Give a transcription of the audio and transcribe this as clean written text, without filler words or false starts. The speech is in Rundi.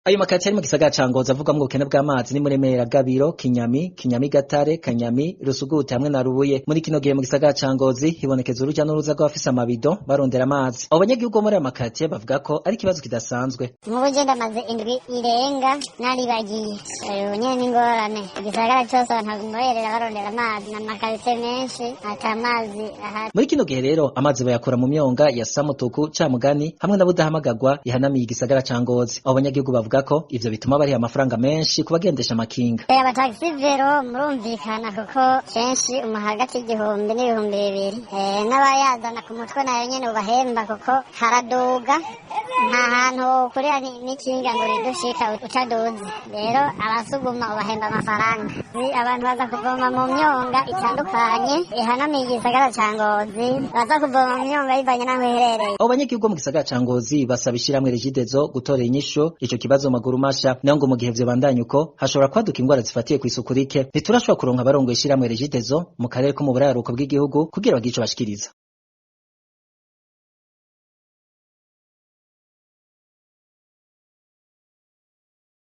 Ayo makaritsiye ari mu gisagara ca Ngozi avugwamwo ubukene bw'amazi ni Muremera, Gabiro, Kinyami, Kinyami Gatare, Kanyami, Rusugute hamwe na Rubuye. Muri kino gihe mu gisagara ca Ngozi hibonekeza uruja n'uruza rw'abafise amabido barondera amazi. Abo banyagihugu bo muri ayo makaritsiye bavuga ko ari ikibazo kidasanzwe. Nk'ubu je ndamaze indwi irenga naribagiye. Ubu nyene n'ingorane. Igisagara cose abantu baguma bayerera barondera amazi. N'amakaritsiye menshi ata mazi ahari. Muri kino gihe rero amazi bayakura mu myonga ya Samutuku, Camugani hamwe na Budahamagagwa ihanamiye igisagara ca Ngozi. Abo banyagihugu bavuga ko ivyo bituma bariha amafaranga menshi ku bagendesha amakinga. Abatagisi vero murumvikana kuko kenshi umuha hagati y'1000 n'2000. N'abayazana ku mutwe nayo nyene ubahemba kuko haraduga. Nta hantu wokurira n'ikinga ngo ridushika utaduze. Rero abasuguma ubahemba amafaranga. Abantu baza kuvoma mu myonga itandukanye ihanamiye igisagara ca Ngozi, baza kuvoma mu myonga bivanye n'aho iherereye. Abo banyagihugu bo mu gisagara ca Ngozi basaba ishirahamwe Regideso gutorera inyishu ico kibazo mu maguru masha, naho ngo mu gihe vyobandanya uko hashobora kwaduka ingwara zifatiye kw'isuku rike. Ntiturashobora kuronka abarongoye ishirahamwe Regideso mu karere ko mu buraruko bw'igihugu kugira bagire ico bashikiriza.